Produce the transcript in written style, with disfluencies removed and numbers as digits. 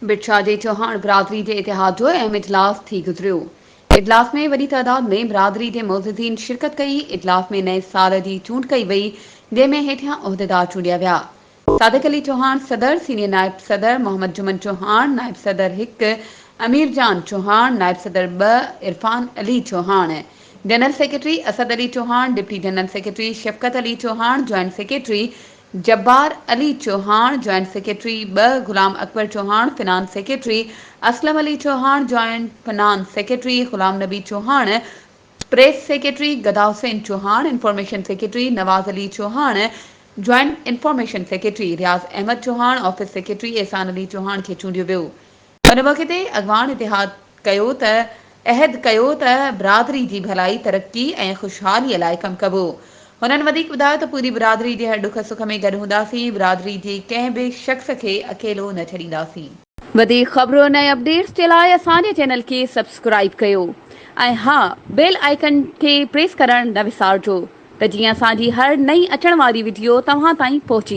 ڀٽ شاهه جي چوهاڻ برادري جي اتحاد جو اهم اجلاس ٿي گذريو. اجلاس ۾ وڏي تعداد ۾ برادري جي معززين شرڪت ڪئي. اجلاس ۾ نئين سال جي چونڊ ڪئي وئي، جنهن ۾ هيٺيان عهديدار چونڊيا ويا. صادق علي چوهاڻ صدر، سينيئر نائب صدر محمد جمن چوهاڻ، نائب صدر هڪ امير جان چوهاڻ، نائب صدر ٻه Irfan Ali Chohan, general secretary Asad Ali Chohan, deputy general secretary Shafqat Ali Chohan, joint secretary Jabbar Ali Chohan, joint secretary ٻه Ghulam Akbar Chohan, finance secretary Aslam Ali Chohan, joint finance secretary Ghulam Nabi Chohan, press secretary Gada Hussain Chohan, information secretary Nawaz Ali Chohan, joint information secretary Riaz Ahmed Chohan, office secretary Ehsan Ali Chohan کي چونڊيو ويو. ان موقعي تي اڳواڻ اتحاد ڪيو ته عهد ڪيو ته برادري جي ڀلائي، ترقي ۽ خوشحالي لاء ڪم ڪبو. هنن وڌيڪ ٻڌايو ته پوري برادري جي هر ڏک سک ۾ گڏ هونداسين، برادري جي ڪنهن به شخص کي اڪيلو نه ڇڏينداسين. وڌيڪ خبرن ۽ اپڊيٽس جي لاء اسان جي چينل کي سبسڪرائيب ڪيو ۽ ها بيل آئيڪن کي پريس ڪرڻ نه وسارجو ته جيئن اسان جي هر نئين اچڻ واري وڊيو توهان تائين پهچي.